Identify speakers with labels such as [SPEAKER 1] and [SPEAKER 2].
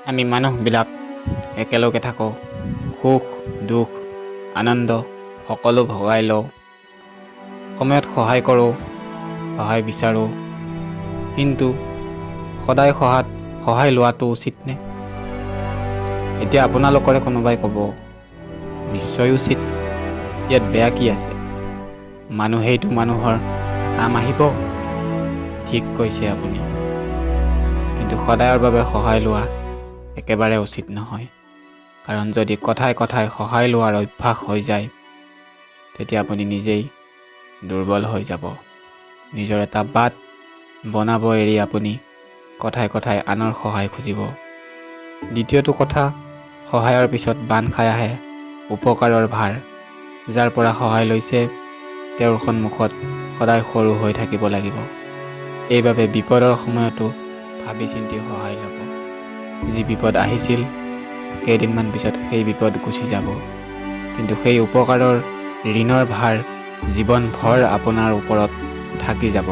[SPEAKER 1] আমি মানুহবিলাক একেলগে থাকোঁ, সুখ দুখ আনন্দ সকলো ভগাই লওঁ, সময়ত সহায় কৰোঁ, সহায় বিচাৰোঁ। কিন্তু সদায় সহায় লোৱাটো উচিত নে? এতিয়া আপোনালোকৰে কোনোবাই ক'ব, নিশ্চয় উচিত, ইয়াত বেয়া কি আছে, মানুহেইতো মানুহৰ কাম আহিব। ঠিক কৈছে আপুনি, কিন্তু সদায়ৰ বাবে সহায় লোৱা একেবাৰে উচিত নহয়। কাৰণ যদি কথাই কথাই সহায় লোৱাৰ অভ্যাস হৈ যায়, তেতিয়া আপুনি নিজেই দুৰ্বল হৈ যাব। নিজৰ এটা বাট বনাব এৰি আপুনি কথাই কথাই আনৰ সহায় খুজিব। দ্বিতীয়টো কথা, সহায়ৰ পিছত বান্ধ খাই আহে উপকাৰৰ ভাৰ। যাৰ পৰা সহায় লৈছে তেওঁৰ সন্মুখত সদায় সৰু হৈ থাকিব লাগিব। এইবাবে বিপদৰ সময়তো ভাবি চিন্তি সহায় ল'ব। যি বিপদ আহিছিল, কেইদিনমান পিছত সেই বিপদ গুচি যাব, কিন্তু সেই উপকাৰৰ ঋণৰ ভাৰ জীৱনভৰ আপোনাৰ ওপৰত থাকি যাব।